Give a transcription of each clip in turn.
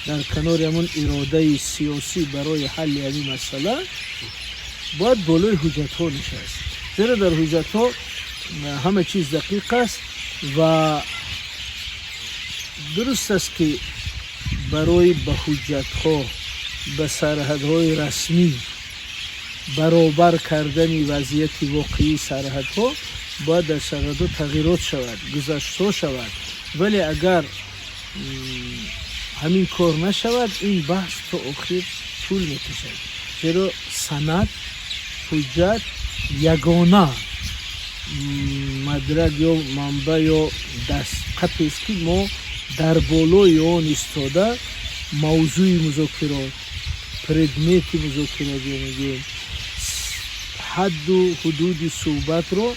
Дар канори ҳамон иродаи сиёсӣ барои ҳалли ҳамин масъала бояд болои ҳуҷҷатҳо нишаст, зеро дар ҳуҷҷатҳо ҳама чиз дақиқ аст. Ва дуруст аст, ки барои ба ҳуҷҷатҳо, ба сарҳадҳои расмӣ баробар кардани вазъияти воқеии сарҳадҳо бояд дар сарҳадҳо тағйирот шавад, гузаштҳо шавад. Вале агар ҳамин кор нашавад, ин баҳс то охир тӯл мекашад, зеро санад, ҳуҷҷат ягона мадрак ё манбаъ ё дастқапест, ки мо дар болои он истода мавзӯи музокирот, предмети музокирот ё мегӯем, ҳадду ҳудуди суҳбатро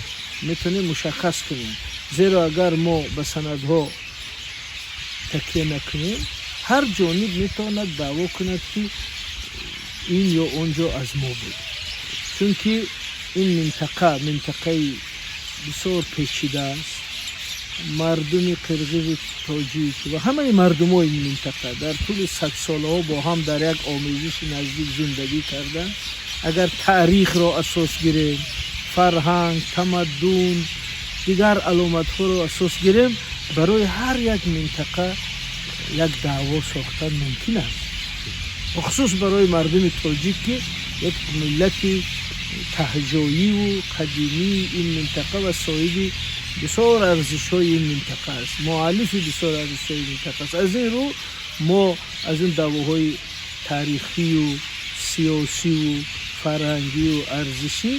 метавонем мушаххас кунем. Зеро агар мо ба санадҳо такя накунем, ҳар ҷониб метавонад даъво кунад, ки ин ё он ҷо аз мо буд, чунки ин минтақа минтақаи бисёр печида аст. Мардуми қирғизу тоҷик ва ҳамаи мардумои ин минтақа дар тӯли садсолаҳо бо ҳам дар як омезиши наздик зиндагӣ карданд. Агар таърихро асос гирем, фарҳанг, тамаддун, дигар аломатҳоро асос гирем, барои ҳар як минтақа як даъво сохтан мумкин аст, бахусус барои мардуми тоҷик, ки як миллати таҳҷоиву қадимии ин минтақа ва соҳиби бисёр арзишҳои ин минтақа аст, муаллифи бисёр арзишҳои минтақа аст. Аз ин рӯ мо аз ин даъвоҳои таърихию сиёсиву фарҳангию арзишӣ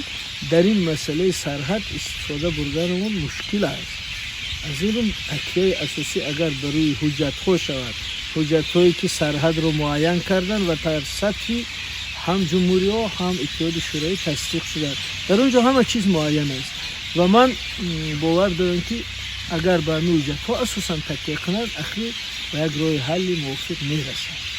дар ин масъалаи сарҳад истифода бурданамон мушкил аст. Аз ин рӯ такияи асосӣ агар ба рӯи ҳуҷҷатҳо шавад, ҳуҷҷатҳое ки сарҳадро муайян карданд ва дар сатҳи ҳам ҷумҳуриҳо, ҳам Иттиҳоди Шӯравӣ тасдиқ шуданд, дар он ҷо ҳама чиз муайян аст. Ва ман бовар дорам, ки агар ба ҳамин ҳуҷҷатҳо асосан такя кунанд, ахир ба як роҳи ҳалли мувофиқ мерасанд.